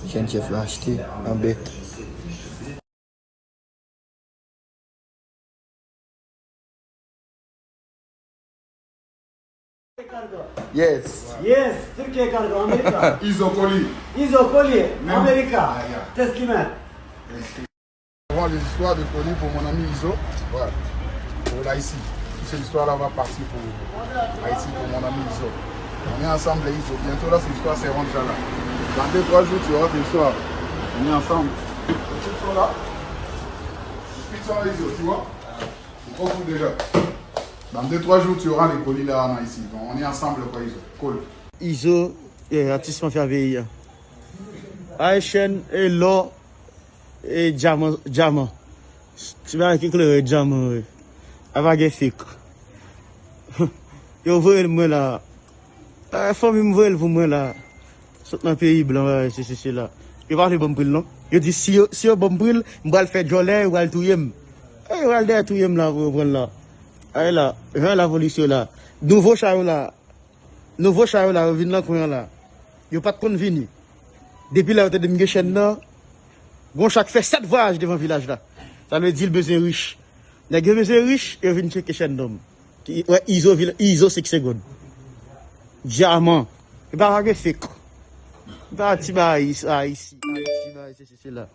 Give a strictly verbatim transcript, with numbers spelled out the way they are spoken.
Chenn chèf la achte an bèk. Yes. Yes, Türkiye Kargo, Amerika. Izo Koli. Izo Koli, Amerika. Test kime? Bon, les histoires de Koli pour mon ami Izo. Voilà. Pour là ici. Toutes ces histoires-là va partir pour Haïti, pour mon ami Izo. On est ensemble, les Izo. Bientôt, là, ces histoires seront déjà là. Dans deux, trois jours, tu auras tes histoires. On est ensemble. Les chips sont là. Les chips sont là, Izo, tu vois? C'est trop cool déjà. Dans deux, trois jours, tu auras les colis là, en Haïti. Donc, on est ensemble, quoi, Izo. Cool. Izo, yeah, atis mafya peyi a. Ay, chèn, e lò, e dyaman, dyaman. Ti bagay ki klere dyaman, wi. A pa gen fake. Yo voye l mwen la. A, fanmi m voye l pou mwen la. Sot nan peyi blan, bagay, sesi, sela. Yo pa vle ban m pri l, non. Yo di, si yo, si yo ban m pri l, m pral fè djòlè, yo pral touye m. E, yo pral dèyè touye m la pou yo pran l la. Ay la, jan lapolis yo la. Nouvo cha yo la. Nouvo cha yo la, yo vin nan kwen an la. Yo pa t konn vini. Depi lè yo tande m gen chèn nan, gon cha k fè sèt vwayaj devan vilaj la. Sa vle di l bezwen rich. Nèg yo bezwen rich, yo vin tcheke chèn nonm. Ki, wè, Izo, vil, Izo sèt segonn. Dyaman. E pa gen fake. E pa ti bagay, Ayiti, Ayiti, bagay, sesi, sela.